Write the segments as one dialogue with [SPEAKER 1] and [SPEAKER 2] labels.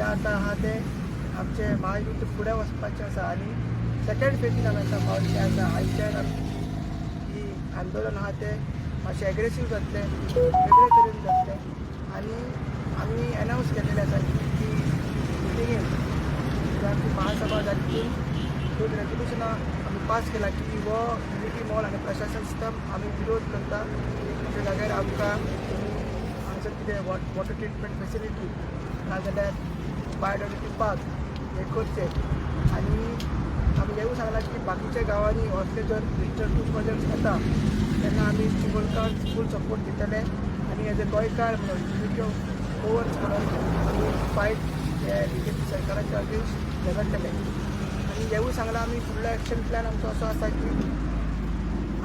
[SPEAKER 1] आतां आहा तें आमचें महायुद्ध फुडें वचपाचें आसा आनी सेकेंड फेजीन आमी आतां पाविल्ले आसा. आयच्यान आमची ही आंदोलन आहा तें मातशें एग्रेसीव जातलें, वेगळे तरेन जातलें आनी आमी एनावन्स केल्लेलें आसा की ती मिटिंगेन जी आमची महासभा जाली तितून दोन रेजोल्युशनां आमी पास केला की हो युनिटी मॉल आनी प्रशासन सिस्टम आमी विरोध करता. त्या जाग्यार आमकां तुमी हांगसर कितें वॉटर ट्रिटमेंट फेसिलिटी नाजाल्यार बायोडायवर्सिटी पार्क हे करचें. आनी आमी हेंवूय सांगलां की बाकीच्या गांवांनी असले जर डिस्ट्रक्टीव प्रोजेक्ट्स येता तेन्ना आमी चिबोलकार फूल सपोर्ट दितले आनी एज अ गोंयकार म्हणून युनिटी ऑफ गोवन्स म्हणून आमी फायट हे बीजेपी सरकाराच्या अगेन्स्ट झगडटले. आनी हेवूय सांगलां आमी फुडलो एक्शन प्लॅन आमचो असो आसा की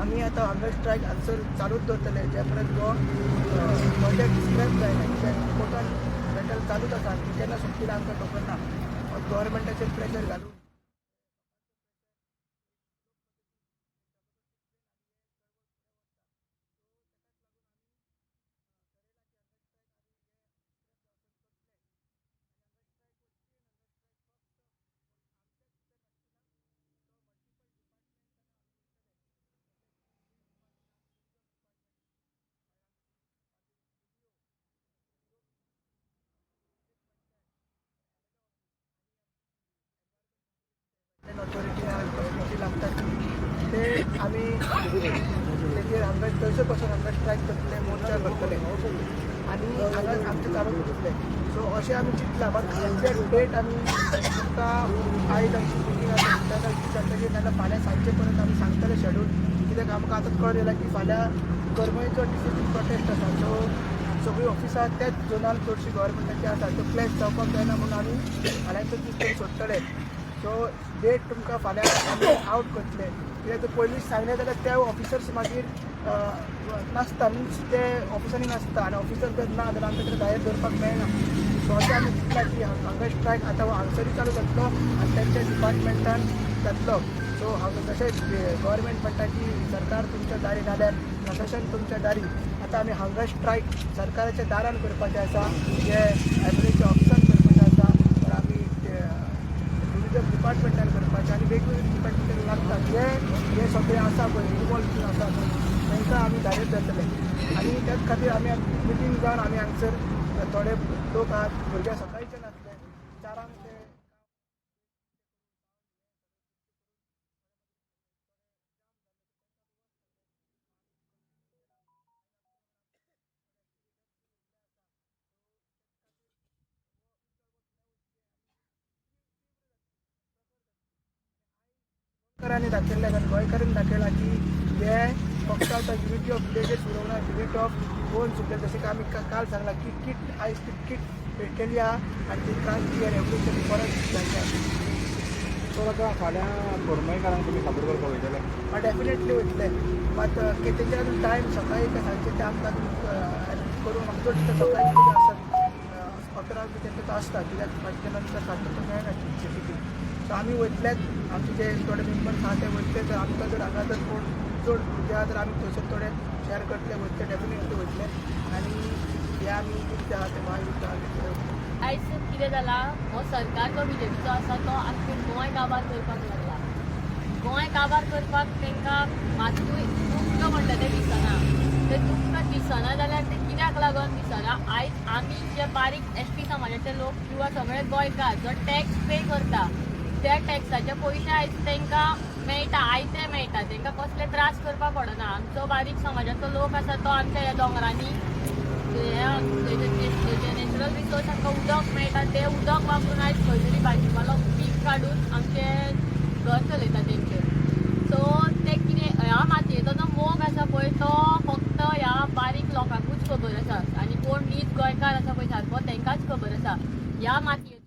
[SPEAKER 1] आमी आतां हंगर स्ट्रायक हांगसर चालूच दवरतले जे पर्यंत हो प्रोजेक्ट स्क्रॅप जायना, कित्याक कोर्टान बॅटल चालूच आसा आनी केन्ना सोंपतली आमकां खबर ना. गव्हर्मेंटाचेर प्रेशर घालून ऑथॉरिटी लागतात ते आमी तेजेर हांगा थंयसर बसून हांगा स्ट्रायक करतले, मोर्चा करतले आनी हांगा आमचें चालूच उरतलें. सो अशें आमी चिंतलां, बट एक्झॅक्ट डेट आमी तुमकां आयज आमची मिटींग आसा तेन्ना विचारतकीर नाजाल्यार फाल्यां सांजचे पर्यंत आमी सांगतले शेड्यूल, कित्याक आमकां आतां कळ्ळें जाल्यार की फाल्यां करमळीचो डिसीसी प्रोटेस्ट आसा. सो सगळीं ऑफिसां त्याच झोनान चडशीं गव्हर्मेंटाची आसा, त्यो क्लॅश जावपाक जायना म्हणून आमी फाल्यांचो दीस तरी सोडटले. सो डेट तुमकां फाल्यां आमी आवट करतले, कित्याक ते पयलींच सांगलें जाल्यार ते ऑफिसर्स मागीर नासता, मिन्स ते ऑफिसांनी नासता आनी ऑफिसर जर ना जाल्यार आमकां ताका भायर दवरपाक मेळना. सो अशें आमी चिंतलां की हंगर स्ट्रायक आतां हांगसरूय चालू जातलो आनी तेंच्या डिपार्टमेंटान जातलो. सो हांगा जशें गव्हर्मेंट म्हणटा की सरकार तुमच्या दारी नाल्यार प्रशासन तुमच्या दारी, आतां आमी हंगर स्ट्रायक सरकाराच्या दारान करपाचें आसा, जे एमएलएच्या ऑफिसान करपाचें आसा, तर आमी टुरिजम डिपार्टमेंटान करपाचें आनी वेगवेगळे डिपार्टमेंटान लागतात जे हे सगळे आसा पळय इनवॉल्व आसा पळय तांकां आमी धाडीत जातले. आनी त्याच खातीर आमी मिटींग जावन आमी हांगसर थोडे लोक आहात, भुरगे सकाळचे नासले 4 ते गोंयकारांनी दाखयल्लें आनी गोंयकारांनी दाखयलां की हे फक्त आतां युनिटी ऑफ विलेजीस उरोवंक ना, युनिटी ऑफ गोवन सुद्दां. जशें की आमी काल सांगलां की किट आयज ती किट पेटलेली आहा आनी ती क्रांती आनी रेवोल्युशन परत जाल्लें आसा.
[SPEAKER 2] सो आतां फाल्यां करमळकारांक तुमी खबर करपाक वयतले?
[SPEAKER 1] हय, डेफिनेटली वयतले, मात तेंचे अजून टायम सकाळीं काय सांजचें तें आमकां अजून करूंक म्हाका चड दिसता सकाळीं कितें आसत 11 बी तेंकां आसता, कित्याक मागीर ते नंतर सांजचो तो मेळना सिटीक. सो आमी वयतलेच, आमचे जे थोडे मेंबर्स आहा ते वयतले. तर आमकां जर हांगा जर कोण चड भुरगे आहा तर आमी थंयसर थोडे शेअर करतले, वयतले, डेफिनेटली वयतले आनी हे आमी युद्ध आहा तें महायुद्ध आहा तें फुडें वयतले.
[SPEAKER 3] आयज कितें जालां, हो सरकार जो बीजेपीचो आसा तो आख्खें गोंय काबार करपाक लागला. गोंय काबार करपाक तांकां मातूय दुख्ख म्हणटा तें दिसना. तें दुख्ख दिसना जाल्यार तें कित्याक लागून दिसना? आयज आमी जे बारीक एस टी समाजाचे लोक किंवा सगळे गोंयकार जो टॅक्स पे करता त्या टॅक्साचे पयशे आयज तांकां मेळटा, आयते मेळटा, तांकां कसले त्रास करपाक पडना. आमचो बारीक समाजाचो लोक आसा तो आमच्या ह्या दोंगरांनी नॅचरल रिसोर्स आमकां उदक मेळटा, तें उदक वापरून आयज खंय तरी भाजीपालो पीक काडून आमचें घर चलयता तेंचेर. सो ते कितें ह्या मातयेचो जो मोग आसा पळय तो फक्त ह्या बारीक लोकांकूच खबर आसा आनी कोण नीज गोंयकार आसा पळय सारको तांकांच खबर आसा ह्या मातयेचो.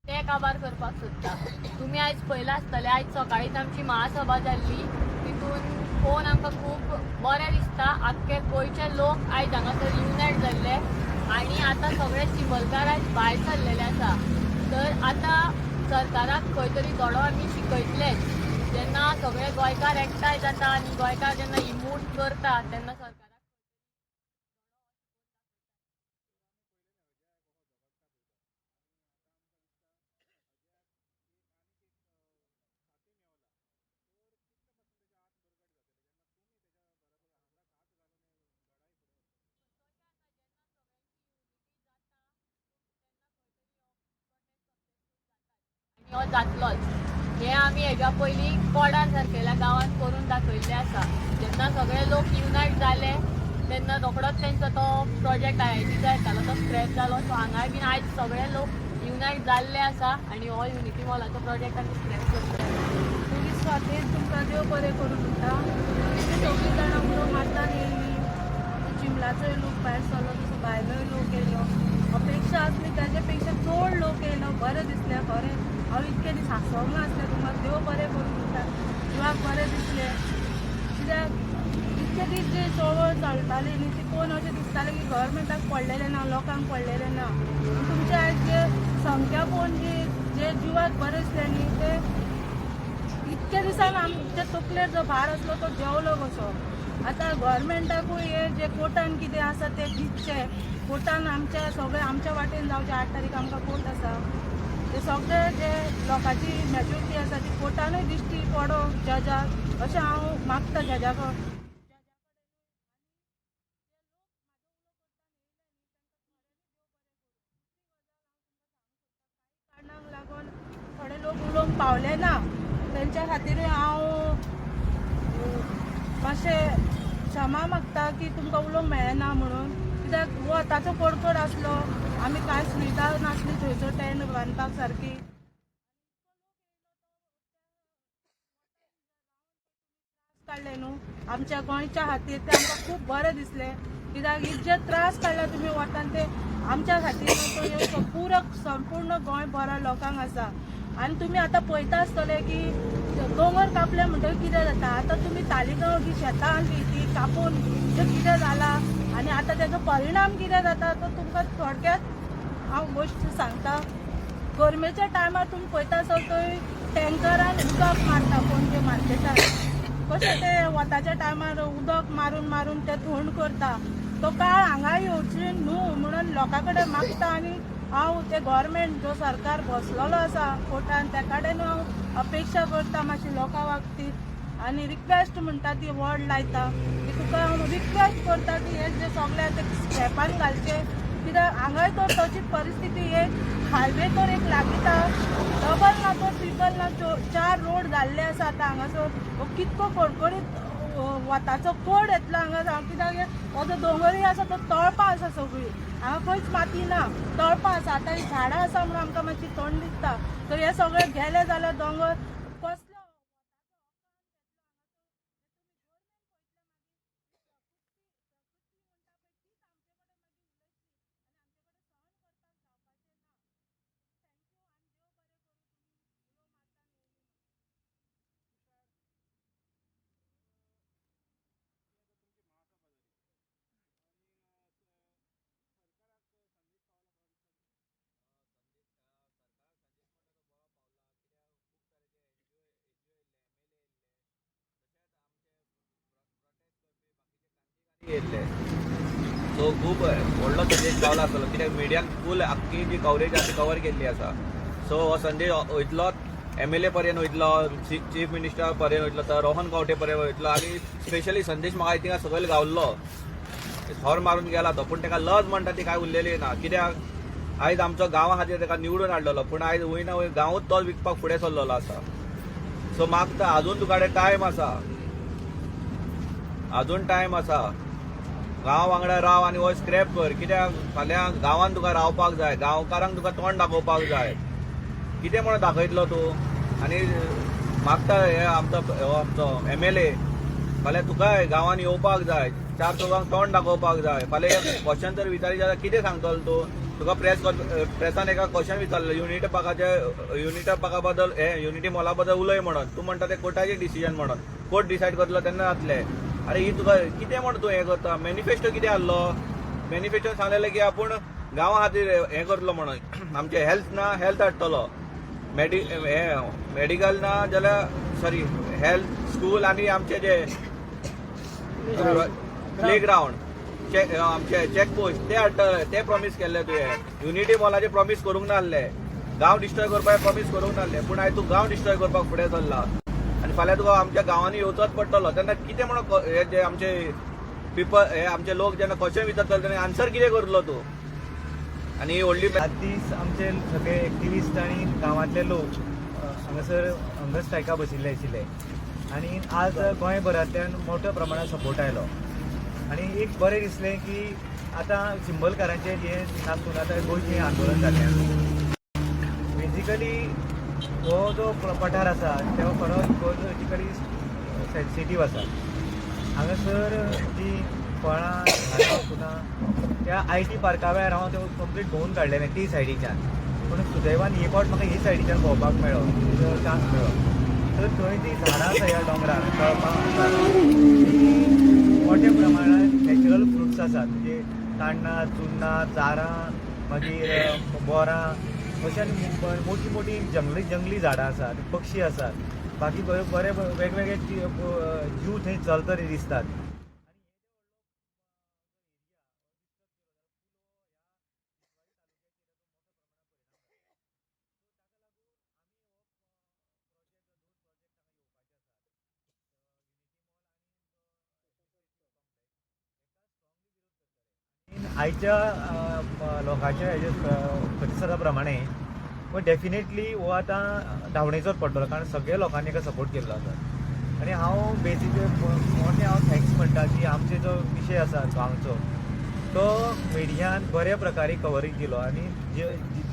[SPEAKER 3] ते कितें काबार करपाक सोदता. तुमी आयज पळयलां आसतलें, आयज सकाळीच आमची महासभा जाल्ली, तितून पळोवन आमकां खूब बरें दिसता. आख्खे गोंयचे लोक आयज हांगासर युनायट जाल्ले आनी आतां सगळे चिंबलकार आयज भायर सरलेले आसा. तर आतां सरकाराक खंय तरी धडो आमी शिकयतलेच. जेन्ना सगळे गोंयकार एकठांय जाता आनी गोंयकार जेन्ना इमूट करता तेन्ना सरकाराक आनी हो जातलोच. हें आमी हेज्या पयलीं कोडान सारकेल्या गांवांत करून दाखयल्लें आसा. जेन्ना सगळे लोक युनायट जाले तेन्ना रोखडोच तेंचो तो प्रोजेक्ट आयआयटीचो येतालो तो स्क्रॅप जालो. सो हांगाय बीन आयज सगळे लोक युनायट जाल्ले आसा आनी हो युनिटी मॉलाचो प्रोजेक्ट आमी स्क्रॅप करतले.
[SPEAKER 4] पयलीं स्वातेन तुमकां देव बरें करूं म्हणटा. तुमी सगळीं जाणां उलो मारतान येयलीं. चिंबलाचोय लोक भायर सरलो, तसो भायलोय लोक येयलो. अपेक्षा आसली ताजे पेक्षा चड लोक येयलो. बरें दिसलें खरें. हांव इतके दीस हांसोंक नासलें. तुमकां देव बरें करूं म्हणटा. जिवाक बरें दिसलें कित्याक इतके दीस जी चळवळ चलताली न्ही ती पळोवन अशें दिसतालें की गव्हर्मेंटाक पडलेलें ना, लोकांक पडलेलें ना. पूण तुमचे आयज जे संख्या पळोवन जी जे जिवाक बरें दिसलें न्ही तें इतके दिसान आमच्या तकलेर जो भार आसलो तो जेवलो कसो. आतां गव्हर्मेंटाकूय हे जे कोर्टान कितें आसा तें दिसचें. कोर्टान आमच्या सगळें आमच्या वाटेन जावचें. 8 तारीख आमकां कोर्ट आसा. ते सगळे जे लोकांची मेजोरिटी आसा ती कोर्टानूय दिश्टी पडो जजाक अशें हांव मागता जजा कडेन. कारणांक लागून थोडे लोक उलोवंक पावले ना, तेंच्या खातीरूय हांव मातशें क्षमा मागता की तुमकां उलोवंक मेळना म्हणून. कित्याक वताचो कडकड आसलो, आमी कांय सुविधा नासली थंयसर टेंट बांदपाक सारकी. काडले न्हू आमच्या गोंयच्या खातीर तें आमकां खूब बरें दिसलें. कित्याक जे त्रास काडला तुमी वतान ते आमच्या खातीर न्हू, तो पुरो संपूर्ण गोंय बरो लोकांक आसा. आनी तुमी आतां पळयता आसतले की दोंगर कापले म्हणटकीर कितें जाता. आतां तुमी तालिगांव जी शेतां आसली ती कापून जें कितें जालां आनी आतां तेजो परिणाम कितें जाता तो तुमकां थोडक्यात हांव गोश्ट सांगता. गरमेच्या टायमार तुमी पळयता आसत थंय टँकरान उदक मारता पणजे मार्केटान. कशें ते वताच्या टायमार उदक मारून मारून ते थंड करता. तो काळ हांगा येवची न्हू म्हणून लोकां कडेन मागता. आनी हांव ते गव्हर्मेंट जो सरकार बसलेलो आसा कोर्टान त्या कडेन हांव अपेक्षा करता मातशी लोकां बाबतींत आनी रिक्वेस्ट म्हणटा ती वर्ड लायता की तुका हांव रिक्वेस्ट करता की हे जे सगळे ते स्क्रॅपान घालचे. कित्याक हांगाय तर तशीच परिस्थिती. एक हायवे तर एक लागीता, डबल ना तो ट्रिपल ना, 4 रोड जाल्ले आसा आतां हांगासर. हो कितको कडकडीत वताचो कोड येतलो हांगा. कित्याक हो जो दोंगरूय आसा तो तळपां आसा सगळीं, हांगा खंयच माती ना, तळपां आसा. आतां ही झाडां आसा म्हणून आमकां मातशी थंड दिसता. तर हे सगळे गेले जाल्यार दोंगर कसलो
[SPEAKER 5] येयल्ले. सो खूब व्हडलो संदेश पावला आसतलो कित्याक मिडियान फूल आख्खी जी कवरेज आसा ती कवर केल्ली आसा. सो हो संदेश वयतलो एमएलए पर्यंत वयतलो, चीफ मिनिस्टर पर्यंत वयतलो, तर रोहन गावटे पर्यंत वयतलो. आनी स्पेशली संदेश म्हाका थिंगा सकयल गावल्लो, हॉर्न मारून गेला तो, पूण ताका लज म्हणटा ती कांय उरलेली ना. कित्याक आयज आमचो गांवा खातीर ताका निवडून हाडलेलो, पूण आयज वय ना वय गांवूच तो विकपाक फुडें सरलेलो आसा. सो मागता अजून तुका कडेन टायम आसा, अजून टायम आसा, गांव वांगडा राव आनी हो स्क्रॅप कर. कित्याक फाल्यां गांवान तुका रावपाक जाय, गांवकारांक तुका तोंड दाखोवपाक जाय. कितें म्हणून दाखयतलो तूं? आनी मागता हे आमचो हो आमचो एमएलए फाल्यां तुकाय गांवान येवपाक जाय, 4 चौगांक तोंड दाखोवपाक जाय. फाल्यां एक क्वेश्चन जर विचारी जाल्यार कितें सांगतलो तूं? तुका प्रेसान एका क्वेश्चन विचारलें युनिटी पार्काचे, युनिटी पार्का बद्दल, हे युनिटी मॉला बद्दल उलय म्हणून. तूं म्हणटा ते कोर्टाचे डिसिजन म्हणून, कोर्ट डिसायड करतलो तेन्ना जातलें. अरे ही तुका कितें म्हण तूं हें करता? मॅनिफेस्टो कितें आहलो? मॅनिफेस्टो सांगलेलें की आपूण गांवा खातीर हें करतलो म्हणून. आमचें हेल्थ ना, हेल्थ हाडटलो, हे मेडिकल ना जाल्यार, सॉरी, हेल्थ, स्कूल आनी आमचे जे प्ले ग्रावंड, आमचे चेक पोस्ट ते हाडटले, ते प्रॉमीस केल्ले तुवें. युनिटी मॉलाचे प्रॉमीस करूंक नासले, गांव डिस्ट्रॉय करपाक प्रॉमीस करूंक नासले, पूण आयज तूं गांव डिस्ट्रॉय करपाक फुडें सरला आनी फाल्यां तुका आमच्या गांवांनी येवचोच पडटलो. तेन्ना कितें म्हणून हे जे आमचे पिपल, हे आमचे लोक जेन्ना क्वेश्चन विचारतले तेन्ना आन्सर कितें करतलो तूं? आनी ही व्हडली
[SPEAKER 6] 7 दीस आमचे सगळे एक्टिविस्ट आनी गांवांतले लोक हांगासर हंगर स्ट्रायका बशिल्ले आशिल्ले आनी आज गोंयभरांतल्यान मोठ्या प्रमाणात सपोर्ट आयलो आनी एक बरें दिसलें की आतां चिंबलकारांचें हें नासून आतां गोंयचें आंदोलन जालें. बेजिकली हो जो पठार आसा तो खरो इकोलॉजिकली सेन्सिटीव आसा. हांगासर जी फळां, झाडां, फुलां त्या I T पार्का वेळार हांव तें कंप्लीट भोंवून काडलेलें ती सायडीच्यान, पूण सुदैवान हे फावट म्हाका ही सायडीच्यान भोंवपाक मेळ्ळो, चान्स मेळ्ळो. तर थंय ती झाडां आसा ह्या दोंगरार, कळपां आसा, ती मोठ्या प्रमाणात नॅचरल फ्रुट्स आसात, म्हणजे काण्णां, चुन्नां, चारां, मागीर बोरां, अशें आनी मोटी मोटी जंगली जंगली झाडां आसात, पक्षी आसात, बाकी बरे बरे वेगवेगळे जीव थंय चलतले दिसतात. आयच्या लोकांच्या हेजे प्रतिसादा प्रमाणे पण डेफिनेटली हो आतां धांवणेचोच पडटलो, कारण सगळे लोकांनी हेका सपोर्ट केल्लो आसा. आनी हांव बेजीक मोठें हांव thanks म्हणटा की आमचे जो विशय आसा गांवचो तो मिडियान बऱ्या प्रकारे कवरेज दिलो आनी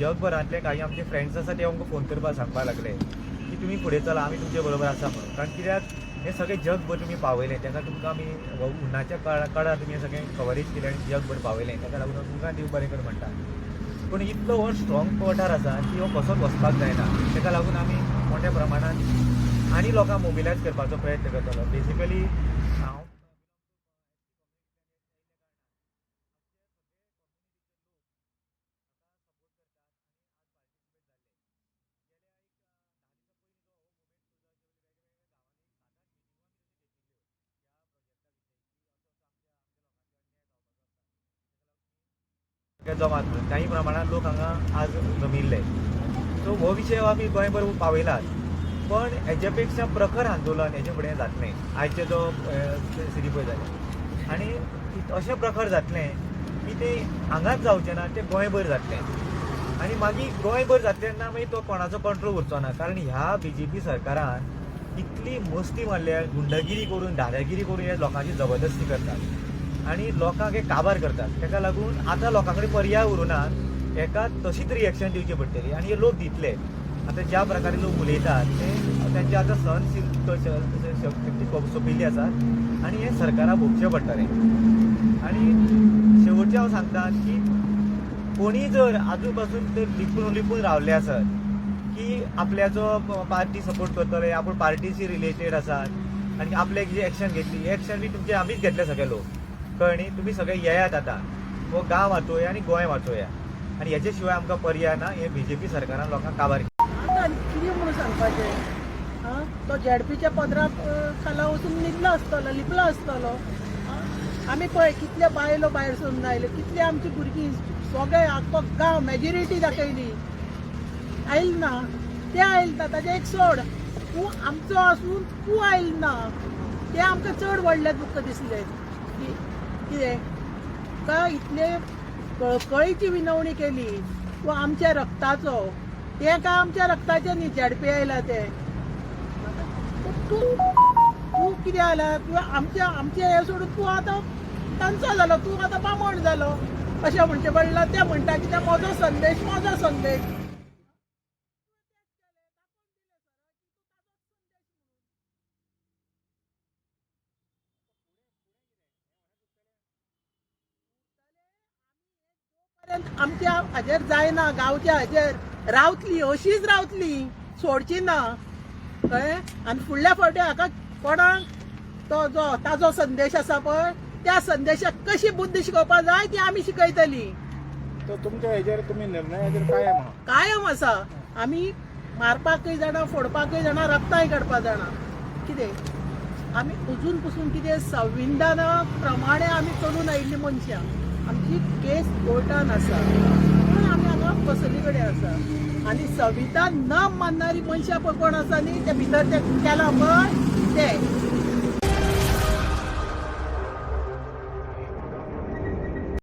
[SPEAKER 6] जगभरांतले काही आमचे फ्रेंड्स आसा ते आमकां फोन करपाक सांगपाक लागले की तुमी फुडें चला, आमी तुमचे बरोबर आसा म्हणून. कारण कित्याक हें सगळें जगभर तुमी पावयलें, ताका तुमकां आमी उन्नाच्या काळार तुमी हें सगळें कवरेज केलें आनी जगभर पावयलें, ताका लागून तुमकां देव बरें कर म्हणटा. पूण इतलो हो स्ट्रॉंग पठार आसा की हो कसोच वचपाक जायना, ताका लागून आमी मोठ्या प्रमाणान आनी लोकांक मोबिलायज करपाचो प्रयत्न करतलो. बेसिकली हांव जमात म्हणून काही प्रमाणात लोक हांगा आज जमिल्ले. सो हो विशय आमी गोंयभर पावयलात, पण हेजे पेक्षा प्रखर आंदोलन हेजे फुडें जातलें. आयचे जो स्थिती पळय जाल्यार आनी अशें प्रखर जातलें की तें हांगाच जावचें ना, तें गोंयभर जातलें. आनी मागीर गोंयभर जातलें तेन्ना मागीर तो कोणाचो कंट्रोल उरचो ना, कारण ह्या बीजेपी सरकारान इतली मस्ती मारल्या, गुंडगिरी करून, दादागिरी करून हे लोकांची जबरदस्ती करतात आनी लोकांक हे काबार करतात. ताका लागून आतां लोकां कडेन पर्याय उरूना, हेका तशीच रिएक्शन दिवची पडटली आनी हे लोक दितले. आतां ज्या प्रकारे लोक उलयतात ते तांची आतां सहनशील शक्ती सोंपिल्ली आसा आनी हें सरकाराक भोगचें पडटलें. आनी शेवटचें हांव सांगता की कोणीय जर आजून पासून ते लिपून लिपून रावले आसत की आपल्याचो पार्टी सपोर्ट करतले, आपूण पार्टीशी रिलेटेड आसात आनी आपल्याक जी एक्शन घेतली, हे एक्शन बी तुमचे आमीच घेतले सगळे लोक, कळ्ळें न्ही? तुमी सगळे येयात आतां, हो गांव वाचोवया आनी गोंय वाचोवया आनी हेजे शिवाय आमकां पर्याय ना. हे बीजेपी सरकारान लोकांक काबार
[SPEAKER 7] आतां आनी कितें म्हणून सांगपाचें? आं, तो झेडपीच्या पदरा खाला वचून न्हिदलो आसतलो, लिपलो आसतलो. आमी पळय कितले बायलो भायर सरून आयल्यो, कितली आमची भुरगीं, सगळे आख्खो गांव मेजॉरिटी दाखयली. आयल ना ते, आयल ना ताजें एक सोड, तूं आमचो आसून तूं आयल ना तें आमकां चड व्हडलें दुख्ख दिसलें. की कितें तुका इतले कळकळीची विनवणी केली, तूं आमच्या रक्ताचो, तें काय आमच्या रक्ताचें न्ही झेडपी आयला तें. तूं तूं कितें जाला, तूं आमच्या आमचें हें सोडून तूं आतां तांचो जालो, तूं आतां बामण जालो अशें म्हणचें पडलां. ते म्हणटा कितें म्हजो संदेश, म्हजो संदेश. आमच्या हाजेर जायना, गांवच्या हाजेर रावतली, अशीच रावतली, सोडची ना, कळ्ळें. आनी फुडल्या फावटी हाका कोणाक तो जो ताजो संदेश आसा पळय, त्या संदेशाक कशी बुद्द शिकोवपाक जाय ती आमी शिकयतली.
[SPEAKER 2] तर तुमच्या हेजेर तुमी निर्णयाचेर कायम आहा.
[SPEAKER 7] कायम आसा. आमी मारपाकय जाणा, फोडपाकय जाणा, रक्तांय काडपा जाणा. कितें आमी अजून पसून कितें संविधाना प्रमाणे आमी चलून आयिल्ली मनशां. आमची केस कोर्टान आसा म्हणून आमी हांगा बसली कडेन आसा. आनी संविधान न मानणारी मनशां पळय कोण आसा न्ही, ते भितर ते केलां पळय ते.